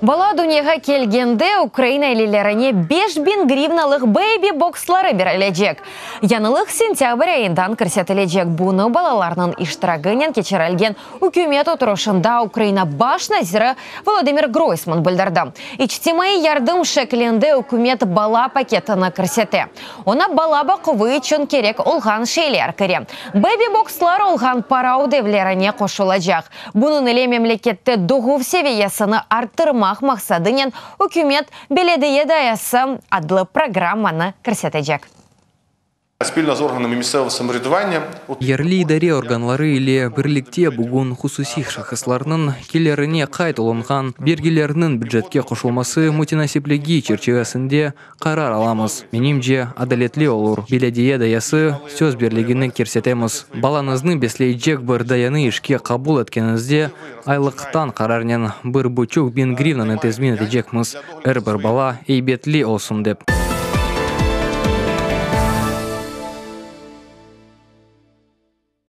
Bala dünyağa kelgende ukrain ailelerine 5000 grivnalıq baby-boksları berilecek. Yañılıq sentâbr ayından kirsetilecek. Bunı balalarnıñ iştiragınen keçirilgen ükümet oturışında Ukraina baş naziri Volodımır Groysman bildirdi. İçtimaiy yardım şeklinde ükümet bala paketini kirsete. Oña bala baquvı içün kerek olğan şeyler kire. Baby-bokslar olğan para ödevlerine qoşulacaq. Bunıñ ile memlekette doğuv seviyesini arttırmaq maqsadınen ükümet Belediye dayası adlı programmanı kirsetecek. Spilno z organami mісцевого самоврядування. Yerli idare organları ile birlikte bugün hususiy şahıslarnıñ kelirine qayd olunğan bergilerniñ bücetke qoşulması mütenasipligi çerçivesinde qarar alamız. Menimce, adaletli olur. Belediye dayası söz birligini kirsetemiz. Balañıznı besleycek bir dayanı işke qabul etkeniñizde, aylıqtan qararnen bir buçuq biñ grivnanı tezmin etecekmiz, er bir bala eybetli olsun dep.